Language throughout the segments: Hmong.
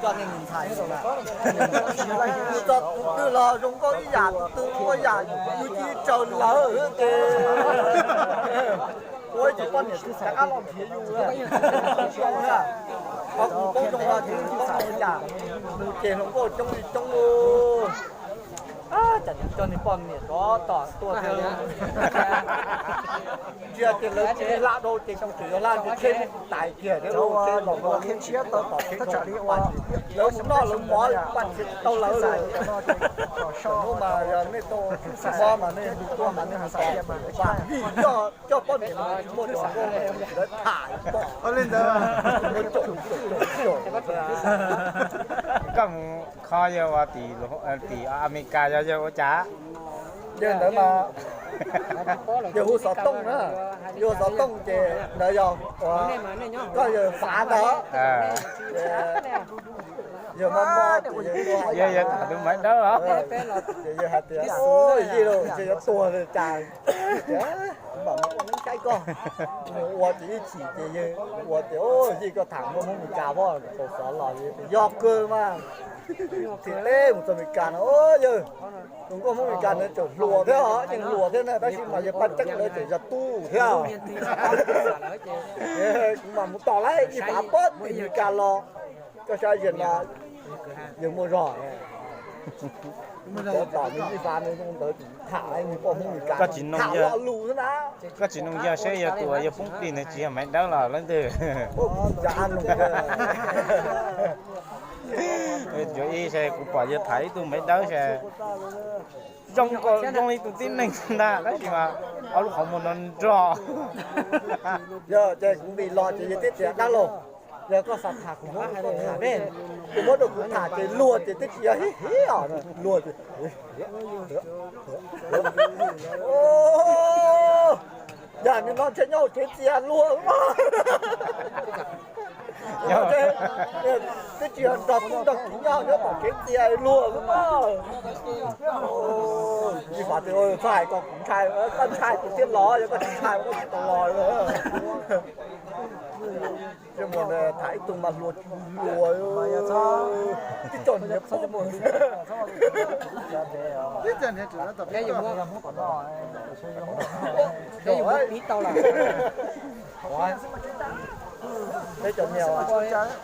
Coj nej mus ntxhais, yus txog tus twg los zoo nkauj ib yam, tus twg ua yam yus cia li raws lawv ces ua ib tug poj niam rov qab los nrhiav yus. Qhov kuv paub zoo no ces yus paub zoo yam, nws ces hluas nkauj coob li coob li. Cas coj niag poj niam rov tom tuaj thiab. Ntsia ces lawv tsis hla dhau ces kuv tseem yuav hla ntsej tsheb mus tais kiag thiab lauj, ces los ua qhib tshiab tau tom qhib rau pas, lawv mus noj lawv mov pas tsis tau lawv li. Hnub mas yog nej tau mob mas nej mus tuaj mas nej mus tos, vam vim coj poj niam mas tsis muaj cov nkauj lawv tham pom li ntawd. Koj mus kho yawg ua tim, tim Amelikas yog yawg ua cas? Yawg ntawd mas yawg hu xov tooj na, yawg hu xov tooj ces ntawd yog koj yawg fav ntawd. Yawg mob mob ces yawg tham tus Maiv Dawb os. Ces yawg hais tias, yij lauj, ntshe yuav tuag li cas. Kuv mam mus ua neeb saib koj. Mus ua ces ib chim ces yawg ua tias, yij, koj tham nkauj Hmoob Meskas pob, tau xov los yog kawg mas. Tim teb mus txog Meskas no, yawg, tus nkauj Hmoob Meskas ntawd tseem hluas thiab, yeej hluas thiab na, tab sis mas yawg paj tseeb lawv tseem yog tub thiab. Kuv mam mus tos lawm ib fav pob tim Meskas los. Koj saib yawg no, yawg muaj zog. Cov tom nws ib fav nws ntawd tham nws poj Hmoob Meskas, tham lo lus xwb na. Koj tsis nug yawg seb yawg tus yawg poob plig ntawd tsis yog Maiv Dawb los leej twg? Cov ib, kuv pom yawg tham ib tug Maiv Dawb ces zoo nkaus zoo li tus tib neeg ntag, tab sis mas ob lub qhov muag no nrog. Yog ces kuv vim los ces yawg thiaj tias, dab laug, yog koj xav tham kuv muab rau koj tham, kuv muab rau kuv tham ces luag ces twb tsis yog hib hib os, luag ces yog nim no ntshe nyob hauv tsev txias luag mas. Twb tsis yog nrog tub nrog kiv nyob, nyob tom tsev txias luag mas. Ib fav tias, txhob hais ko, kuv ntshai, koj ntshai kuv thiaj los, yog koj tsis ntshai koj tsis tau los. Tej mus tham ib tug mas hluas tsis hluas, tib co niam pog. Peb cov niam,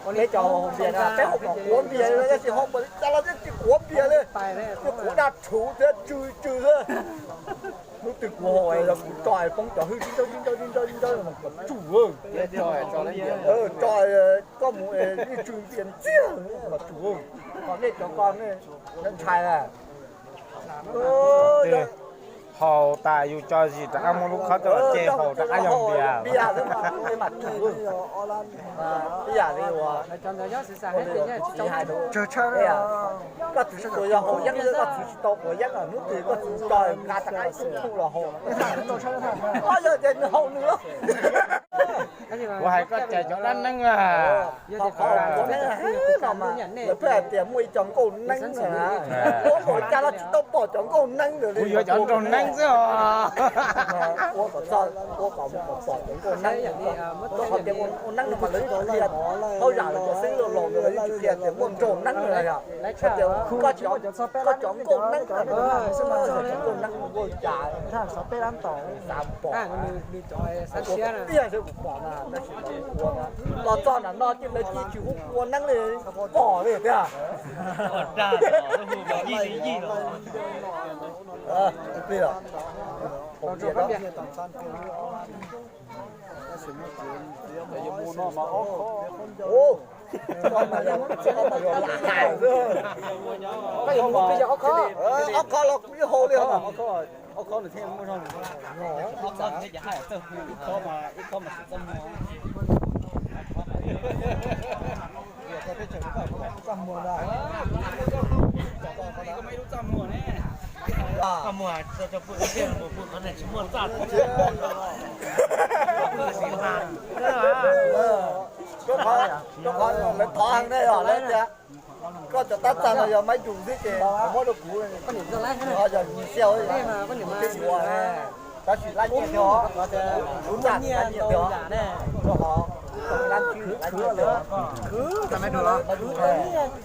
peb cov haus npias na, peb haus kom quav npias li, tab sis ho ua li cas los yeej tsis quav npias li. Twb quav daj rhuv thiab tsw tsw xwb. Hnub twg kuv haus yog kuv tso poob cov hwj zib ntsawb zib ntsawb zib ntsawb zib ntsawb mas kom tsum. Tso koj mus yeej tsw npias ntxiag mas tsum. Kom nej cov ko nej ntshai na. Haus tas yus tso zis rov qab muab lub khob coj los ces haus rov qab yog npias. Koj txwv tsuas yog haus yeeb xwb, koj txwv tsis tau quav yeeb, hnub twg koj txwv tso nqa rov qab ib tug los haus. Yog ces nws haus nws. Kuv hais koj cais cov dab neeg a. Qhov qhov kuv neeb no mas lawv pheej hais tias muaj ib co nkauj neeb na, ua kom cas los tsis tau pom cov nkauj neeb ntawd li. Kuv yuav cov nraug neeb xwb os. Ua kom txog, ua kom mus kom pom cov nkauj neeb. Qhov tias ua neeb no mas lawv yeej tsis qhia, hauj zam lawv cov xib hwb laus laus ntawd lawv yeej tsis qhia tias muaj nraug neeb na yog. Hais tias koj cov, koj cov nkauj neeb, cov nkauj neeb ua cas xav pom. Tiag xwb kuv pom na, tab sis lawv ua na, los txog nram no ces lawv cia tsis hu ua neeb li, pom li tiag. Ob khob los kuv yeej haus li ho. Rau qhov lawv thov heev ne, yog lawv tias koj cov tab txag no yog maib ntus xwb ces muab rau kuv, yog nyias xiab, kuv twb yuav, tab sis lab nyiaj thiab, lub txaj lab nyiaj thiab, rau qhov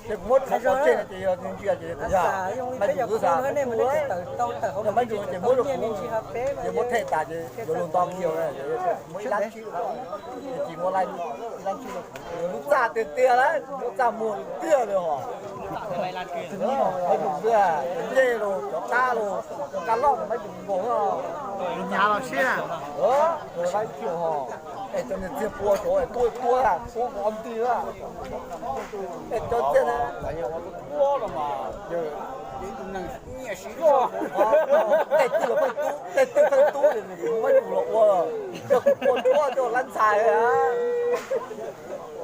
Ces kuv muab rho pov tseg no ces yog ntsia ces yog maiv duv xwb, yog maiv duv ces muab, ces muab them tas ces yuav luag nto kiag, muab ib lab tsib, ces tsis muab ib lab tsib, lub txaj tiag tiag lawm, lub txaj muag tiag li hos. Maiv duv xwb, cov ncej los cov qab los cov kab loj los maiv duv nkaus. Nyav los siab na. Maiv duv hos. Es cov niag txiag pua rau es tuab tuab, tuab nkaus ob nti lawm. Es cov txiag tuab los mas, tej twg los pheej tub, tej twg pheej tub li, maiv duv los ua, coj kuv pua tuab coj lab ntxhais.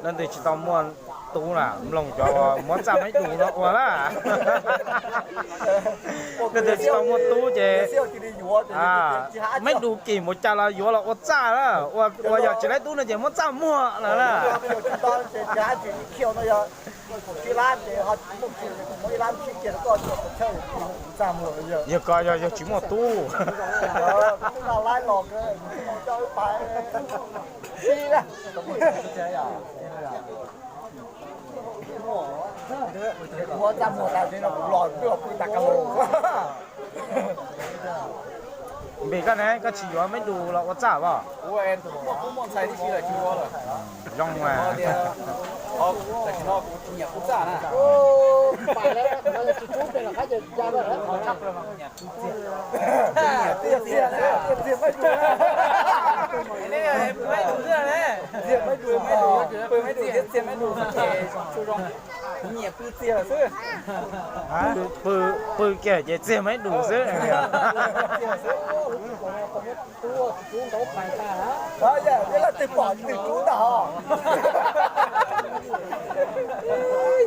Leej twg tsis tau muaj tub na mloog cov uas muab txaj maiv duv no ua na. Leej twg tsis tau muaj tub ces maiv duv kim npaum cas los yuav los ua txaj na, ua yog tsis laib tub no ces muab txaj muag lawm na. Yog koj yog tsis muaj tub. Npis koj ne, koj tsis yuav maiv duv los ua txaj os? Zoo mas. Pw kiag ces txiag maiv duv xwb. Leej twg pom leej twg rub ntag os.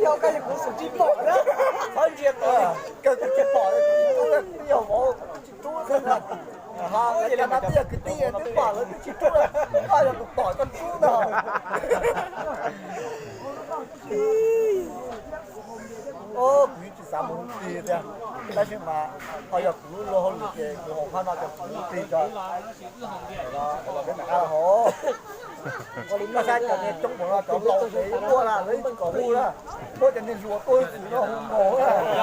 Yog koj yog kuv xum tsis pom na. Qhov ntsia kawg, kawg tsis pom, yog vauv tsis rub xwb. Ho cov no twb yog kwv tij twb pom lawv twb tsis rub, koj yog tus pom koj rub ntag. Kuv yeej tsis xav mus hu plig tiag, tab sis mas ho yog kuv lub luag hauj lwm ces kuv haum qhov no ces kuv hu plig tso. Peb mam rov qab los haus. Koj saib cov niag coob npaum no cov laus ces ib muaj na lawv yeej tsis kom hu na, muab cov niag hluas tuaj ib txwm no hu nkaus na.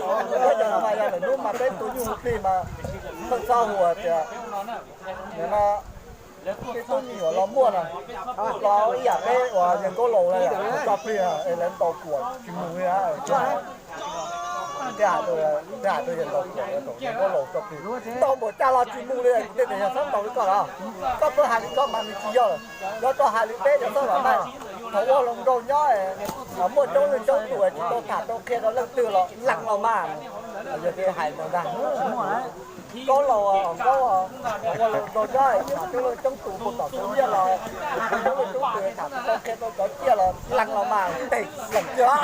Cov no mas yog lawm hnub mas peb tus nyuj hu plig mas pheej txhob hu tias, no, peb tub me nyuam los muaj na, los ib yam peb uas yawg Nkaub Laus na, tso plig es lawv ntaus kuam tsis mus li. Tej hais tias yawg ntaus kuam, yawg Nkaub Laus tso plig, ntaus npaum cas los tsis mus li. Kuv tej tias yog txhob ntaus li koj los, koj pheej hais li koj mas nws tsis yog lawm. Yog koj hais li peb cov xob vam meej, thaum ua hluas nraug nyob muaj coob leej coob tus tsis tau tham tau qhia rau leej twg los lees los mas. Yog tias hais ntawd ntag. Nkaub Laus, Nkaub, ua hluas nraug nyob tham coob leej coob tus puag tom Xeev Yias los, coob leej coob tus tham tsis tau qhia rau cov ciaj los lees los mas, tes lees kiag.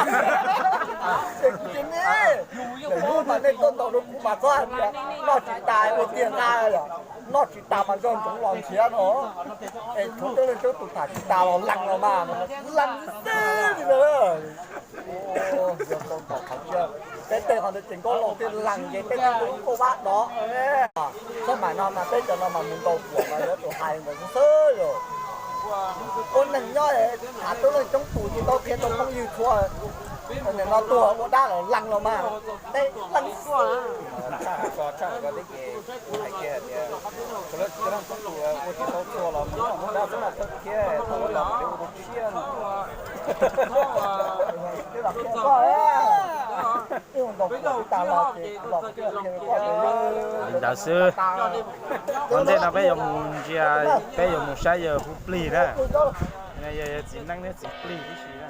Ces kuv tsis nis, lwm hnub mas nej tuaj ntaus rau kuv mas txhob hais tias noj tsis tas ua tiag nqa, yog noj tsis tas mas nco ntsoov los nrhiav no. Es thaum coob leej coob tus tham tsis tas los lees los mas, lees xwb li ntawd. Peb tej qhov ntawd ces Nkaub Laus thiaj lees ces peb thiaj ua lub kauj vab dov. Sab maim no mas peb cov no mas mus ntaus kuam mas yuav tsum hais ntawd xwb xwb yom. Ua neeg nyob tham coob leej coob tus tsis tau qhia rau phooj ywg txhua, nim no tuag ua dab los lees los mas, peb lees xwb. Ua tsis tau txhua los mus noj dab xwb mas thawj thiab tau los ua tus tshiab no. Li ntawd xwb, ua ntej no peb yuav mus ntsia, peb yuav mus saib yawg hu plig na. Yog yawg txiv neeb thiab txiv plig tib si na.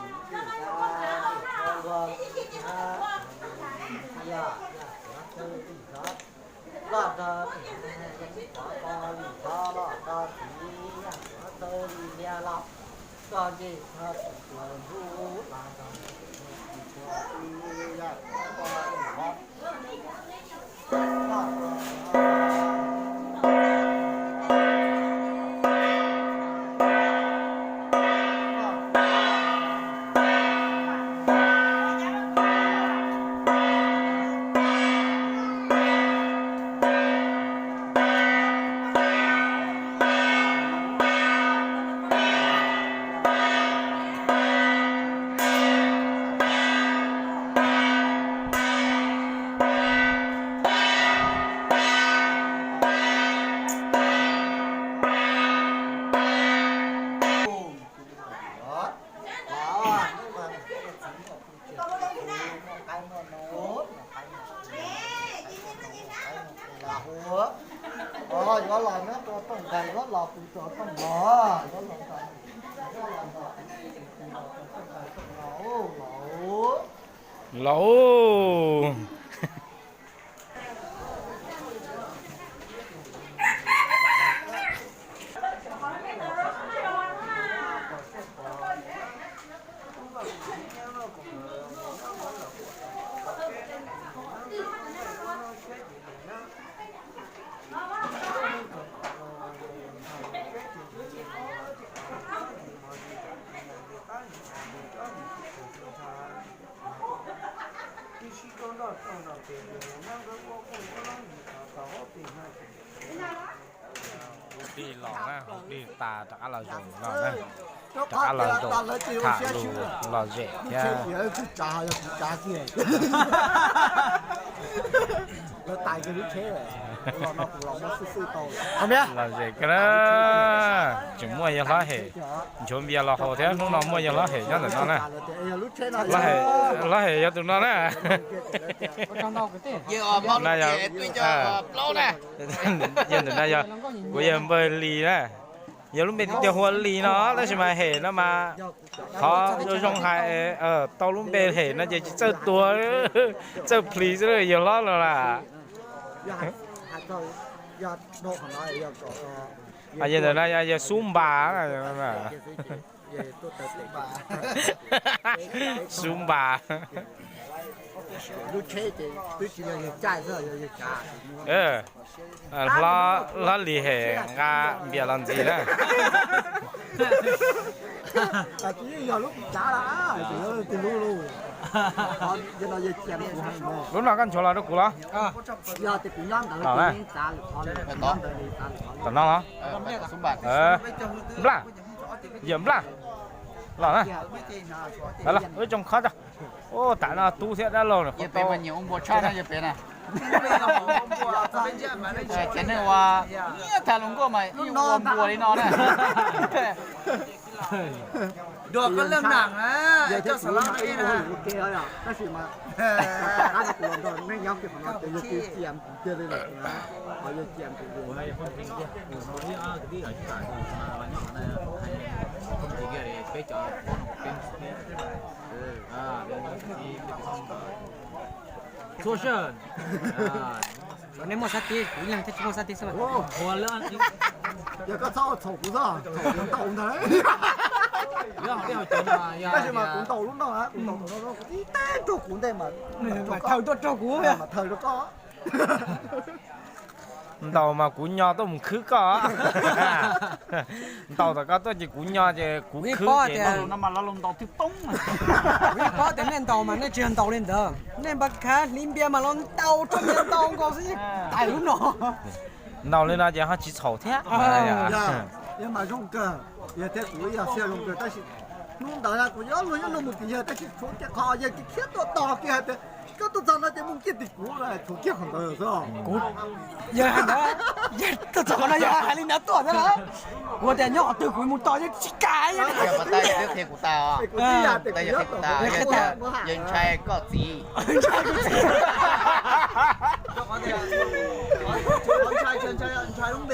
Loj rog, loj rog, loj rog, loj rog, txiv yaj tuav txawj li liab los, koj ncej txog txim tuas ntuj los rog, txiv tuas txiv yaj tuav txawj li los. Yuav los nyob rau rooj nqaij, yuav los pw rau rooj los, yuav los nrog, yuav los nrog pw rau rooj nqaij rooj los, los. Hu plig los na, hu plig tas rov qab los zaum no na, rov qab los zaum tham lus lom zem thiab. Lom zem kawg na. Tseem muaj yawg hlob hem, nchuav npias los haus thiab, hnub no muaj yawg hlob hem nyob ntawm no na. Hlob hem yog tus no na. Yog ntawm no yog, kuv yog npawg Lis na. Yog lub npe tiag tiag hu ua Lis no tab sis mas hem no mas qhov zoo zoo hais, tau lub npe hem no ces tsis txawj tuag, txawj plis xwb yawg hlob no las. Yog ntawm no yog Xub Npas. Xub Npas. Hlob Lis hem nqa npias los ntxiv na. Lub no koj nchuav los rau kuv los? Tom no los? Nplaj, yawm Nplaj los na. Wb tsoo khob tso. Ub, tam no tub thiab dab laug nws qhov tau. Ces neeg ua, ib thaij lus nkauj mas ib nyuag ua npua li no na. Txhua sij hawm. Nej muaj sab tiv, kuv ib leeg thiaj tsis muaj sab tiv xwb. Yog koj txhob txhaum kuv xwb, txhaum kuv ntaus ntag. Tab sis mas kuv ntaus lub no, kuv ntaus thaum no, kuv tib teg rau kuv ntej mas, mas thaw tuaj rau kuv, mas thaw rau koj. Ntaus mas kuv nyo tuaj mus khwb koj. Ntaus tom koj tuaj ces kuv nyo ces kuv khwb ces no mas los ntaus twb poob. Kuv paub tias nej ntaus mas nej tsis yog ntaus li ntawd, nej npaj khav hliv npias mas los ntaus rau npias ntaus nkaus xwb, tais lub no. Ntaus li no ces ho tsis txhaum thiab. Yog mas zoo kawg, yog thiab kuv ib yam xwb zoo kawg tab sis hnub ntawd na kuv yuav luag yuav luag mus tim yawg tab sis tshuav kiag qhov yawg khiav tuaj tos kiag hais tias koj tuaj txog no ces mus kiag tim kuv, tshuav kiag qhov ntawd xwb. Kuv yawg hais ntawd, yawg tuaj txog qhov no yawg hais li ntawd tuaj thiab. Kuv tias nyob qhov twg kuv mus tos yawg tsis kam. Kuv ntshai koj txiv. Lub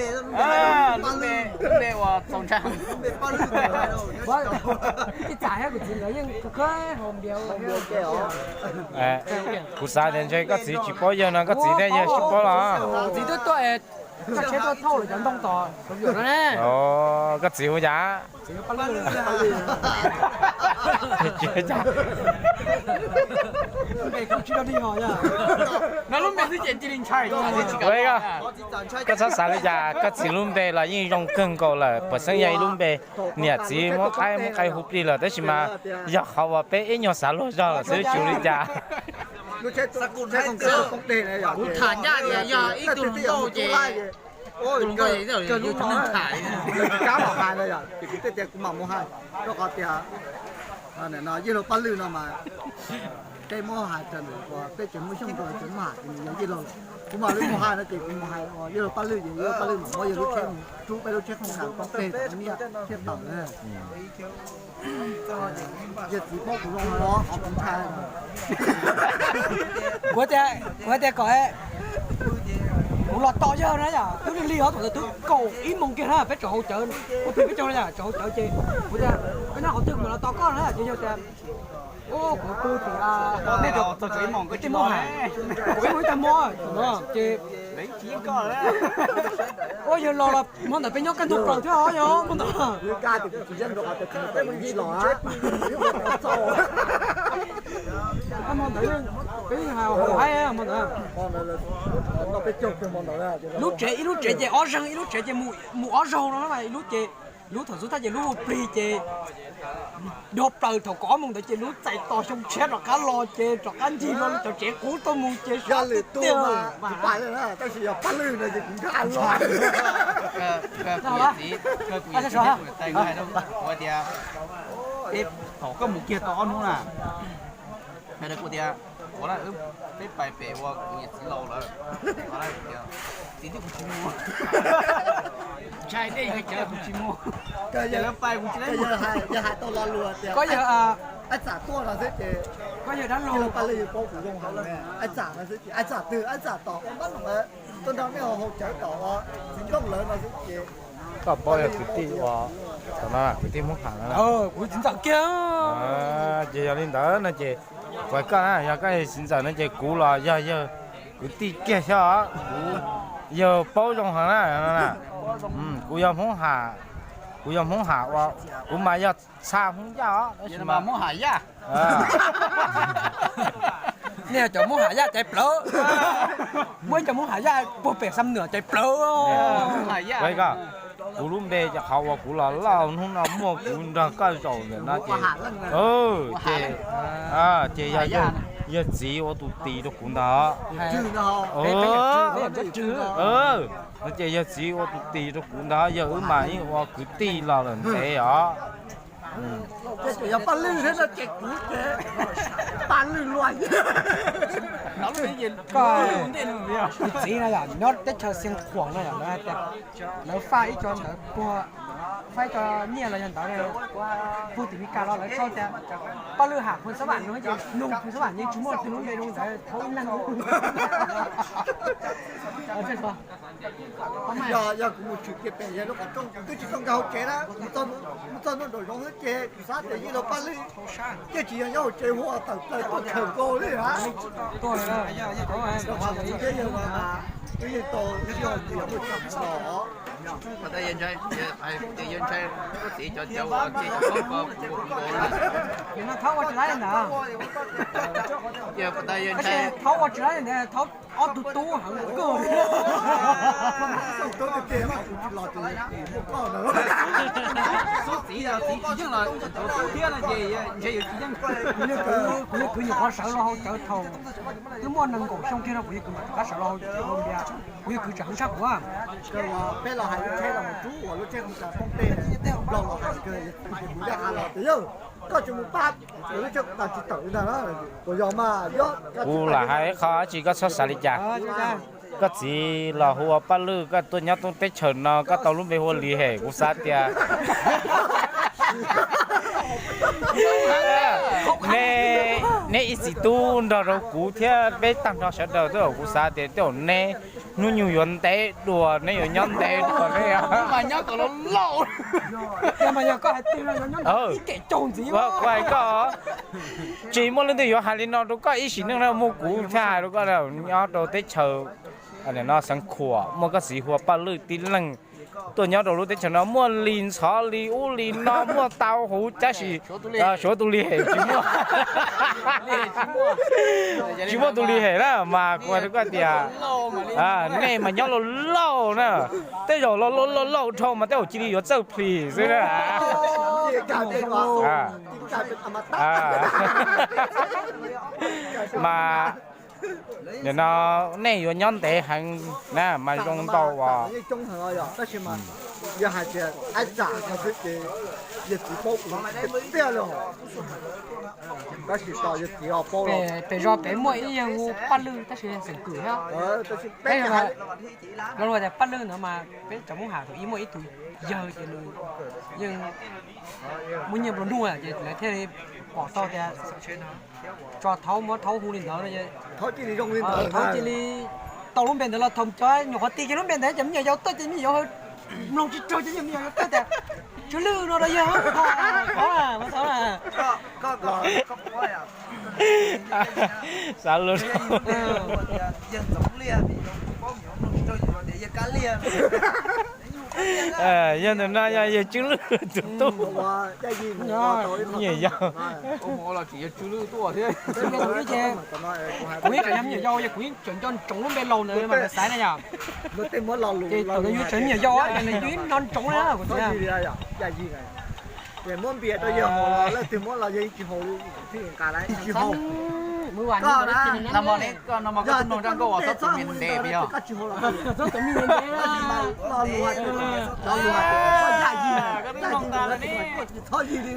npe uas txaus ntshai. Ib txam thiab kuv txiv nkawd yeej khawb haus npias. Kuv xav tias ntshe koj txiv tsis paub yawg no, koj txiv thiab yawg sib paub los. Kuv txiv twb tuaj, koj txiv tuaj thauj lawm cov ntoo tos no ne. Koj txiv hu cas? Koj txhob xav li cas, koj txiv lub npe los yeej zoo kawg nkaus lawm, puas xeeb yog ib lub npe niam txiv muab qaib muab qai hu plig lawm tab sis mas yog qhov uas peb ib nyuag xav luag zog lawm xwb tsis ua li cas. Kuv tham ncaj tias yog ib tug hluas nkauj ces, tus hluas nkauj ces yog tus neeg tham li. Kab mam hais no yom, ces kuv thiaj tias kuv mam mus hais, rau qhov tias no yawg laus Paj Lwj no mas peb muab hais raws ntawm uas peb tseem muaj xyooj rau tseem muaj ham ces nws yog yawg laus. Kuv mam li mus hais no ces kuv mus hais yawg laus Paj Lwj ces yawg laus Paj Lwj mam muab yawg lub tsheb mus rub peb lub tsheb khooj kas poob peg tom ib niaj thiaj tawm na. Yawg txiv paub kuv zoo los qhov kuv ntshai. Kuv tias, kuv tias kom kuv los tos yawg na yom, twb lig lig os, thaum ntawd twb kaum ib moos kiag na, peb tseem haus cawv, ua plig peb caug na yom, tseem haus cawv ces kuv tias koj nyob qhov twg kuv mam los tos koj na, ces yawg tias kuv pw tim, nej txog tseem ib moos koj tsis muab hais, kaum ib moos ib tag hmo no ces ua yawg los los hmo ntawd peb nyob kaj ntug plaws thiab os, yog hmo ntawd. Hmo ntawd peb yeej haus haib hmo ntawd. Lub tsev ib lub tsev ces ob zeeg, ib lub tsev ces mus ob zaug no, ib lub ces lub thaum xub thawj ces lub ua plig ces do plaws thaum kaum ob moos ntawd ces lub txais tos xyoo tshiab rov qab los ces rov qab ncig los cov tsev qub tuaj mus ces sab tiag. Tab sis yog Paj Lwj no ces kuv nkag los. Tias thaum koj mus kiag tau ob hnub na, hais rau kuv tias ua peb pais pem ua kuv niam txiv laus lawm, txiv twb kuv tsis mus, ntshai dej kuv tsis mus, yog pais kuv tsis, yog hais tau lo lus tias koj yog Aib Txam tuaj no xwb ces koj yog dab laug, Paj Lwj yog paub kuv zoo heev, Aib Txam no xwb ces Aib Txam twg, Aib Txam tom ua npab no tuaj nrog nej haus cawv tom ua txiv nplooj lawv no xwb ces koj paub yog kwv tij ua, tom no kwv tij Hmoob Ham no. Kuv txiv ntxawm kiag. Ces yog li ntawd no ces kuv koj na, yog koj yog txiv ntxawm no ces kuv los yog yawg kwv tij kiag xwb os, kuv yawg paub zoo heev na. Kuv yog Hmoob Ham, kuv yog Hmoob Ham ua, kuv mas yog txha Hmoob Yaj os, tab sis mas Hmoob Ham Yaj. Nej yog cov Hmoob Ham Yaj caiv plawv. Muaj ib co Hmoob Ham Yaj puag pem Xam Nuam caiv plawv. Kuv lub npe ces qhov uas kuv los lauj hnub no muaj kuv nrog koj zaum ntawm no ces, ces, ces yog yawg txiv ua tus tis rau kuv ntag. No ces yawg txiv ua tus tis rau kuv ntag, yawg wb mas yeej ua kwv tij los lawm ntev os. Yog Paj Lwj thiab no ces kuv ces Paj Lwj luaj. Koj tus txiv no yom, nyob teb chaws Xeev Khuam no yom, lawv hais tias lawv faj ib co ntawd puag Faib tso nyiaj los yog ntawd, pug tim Meskas los lawv tso tias Paj Lwj ham Phoos Xab Vam no ces nug Phoos Xab Vam yeej tsis muaj tus lub npe zoo ntawd thaum ib leeg. Yog, yog kuv mus tshwm kiag pem lub qhov rooj, kuv twb tsis tau nkag hauv tsev na, mus txog hnub nraum zoov xwb ces kuv xav tias yeej yog Paj Lwj, ces tsis yog nyob hauv tsev hu tawm plaws tuaj khaws nkaus li hab. Twb yeej tau ib ob hlis muaj tso los. Thaub ua tsis laib ntawd, thaub ua tsis laib ntawd, thaub ob tug tub heev kawg. Xub txiv, txiv tsis yeej los tub thiab no ces ntshe yuav tsis yeej. Kuv yog kwv nyuam qhuav sawv los hauv cawv thaum twb muaj nees nkaum xyoo kiag no, kuv yog kwv mam rov qab sawv los hauv cawv, kuv yog kwv tseem heev tshaj kuv. Peb los hais lub tsheb los mus rub uas lub tsheb hu tas poob tej, Nplog los hais kawg, kuv yog has los tias yog koj tsis mus pab, lub tsheb kuv tawm tsis tawm li ntag na. Puas yog mas? Kuv lam hais qhov tsis, koj txhob xav li cas. Koj txiv los hu ua Paj Lwj, koj tuaj nyob teb chaws no koj tau lub npe hu ua Lis Hem, kuv xav tias neb, neb ib txiv tub nrog rau kuv thiab peb tag nrho sawv daws tej zaum kuv xav tias tej zaum neb hnub nyoog yuav ntev dua, neb yuav nyob ntev dua, neb mas nyob kom lauj. Kuv hais koj, tsis muaj leej twg yuav hais li no rau koj, ib sim neej no muaj kuv thiaj hais rau koj, nyob rau teb chaws no xeev Khuam muaj koj txiv hu ua Paj Lwj tib leeg tuaj nyob rau lub teb chaws no, muaj Lis Ntxhov, Lis ub Lis no, muaj tau huv, tab sis suav tus Lis Hem tsis muaj. Tsis muaj tus Lis Hem na, mas kuv hais rau koj tias nej mas nyob lauj lauj na, tej zaum los lauj lauj lauj dhau mas tej zaum cia li yuav txawj plis xwb na. Mas nim no nej yuav nyob ntev heev na mas zoo ntau os. Yog hais tias aib tsam no xwb ces yawg txiv paub kuv tiag tiag li os. Tab sis tos yawg txiv os paub los. Pem zos pem muaj ib yawg hu Paj Lwj tab sis yog xeem Kwm thiab. Tab sis peb, lo lus tias Paj Lwj ntawd mas peb cov Hmoob Ham thaum ub muaj ib tug yawg ces nws yeej muaj nyiaj nplua nuj ces lawv thiaj li pom tau tias tso thaub muab thaub hu li ntawd no ces thaub cia li tau lub npe ntawd los thaum cov nyuam qhuav tis kiag lub npe ntawd ces me nyuam yaus tuaj ces me nyuam yaus mloog tsis raug ces me nyuam yaus tuaj tias Tswv Lwj no rau yawg. Xav lus. Yawg ntawm no yog yawg Tswv Lwj tus tub. Me nyuam yaus. Kuv yeej tseem nco ntsoov lub npe laus ntawd mas lawv xaiv na yom. Ces thaum nws yug tseem me nyuam yaus ces nws yug ib nco ntsoov na kuv tias. Muab npias rau yawg haus los leej twg muab los yawg yeej tsis haus li. Koj na, koj no mas koj tub mloog zaj nkauj uas txhob tus me ntev, koj tsis haus los, txhob tus me ntev, lo lus hais tias koj yaj yig, koj tsis txhob yig li.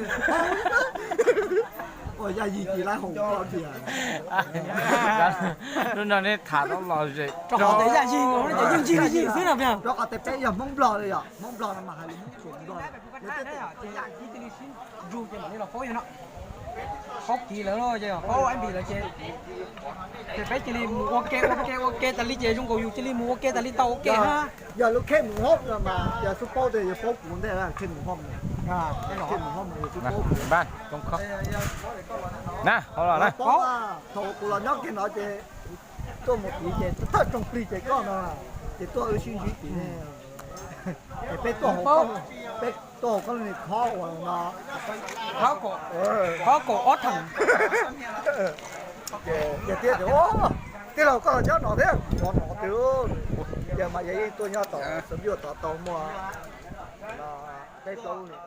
Ua yaj yig ces lawv haus koj tiag. Lub no nej tham tau lom zem rau qhov tias yaj yig, yeej yig li yig xwb no. Rau qhov tias peb yog Hmoob Nplog li yom, Hmoob Nplog no mas hais lus Hmoob Nplog. Yaj yig cia li sib nrug ces mam li los paub yawg no. Paub kiv lawv ces paub ab npis lawv ces, ces peb cia li mus ua ke ua ke ua ke tas li ces zoo nkaus yus cia li mus ua ke tas li tau ua ke na. Yog lub khej mus hob no mas yog xub paub tias yog paub kuv ntej khej mus hob, khej mus hob mas yog xub paub kuv. Na, hauv los na. Paub, thaum kuv los nyob kiag no ces tuaj mus tid ces thawj tsoo plig ces koj no, ces tuaj wb sib ntsib tid ne. Ces peb tuaj hauv, peb tuaj hauv koj li khob uas no, khob kaum ob theem. Ces tias tias, tij laug koj los nyob no thiab, nyob no tiag. Ces mas yog yeej tuaj nyob tod, xav npaj tod tau muaj peb plaub lub hlis.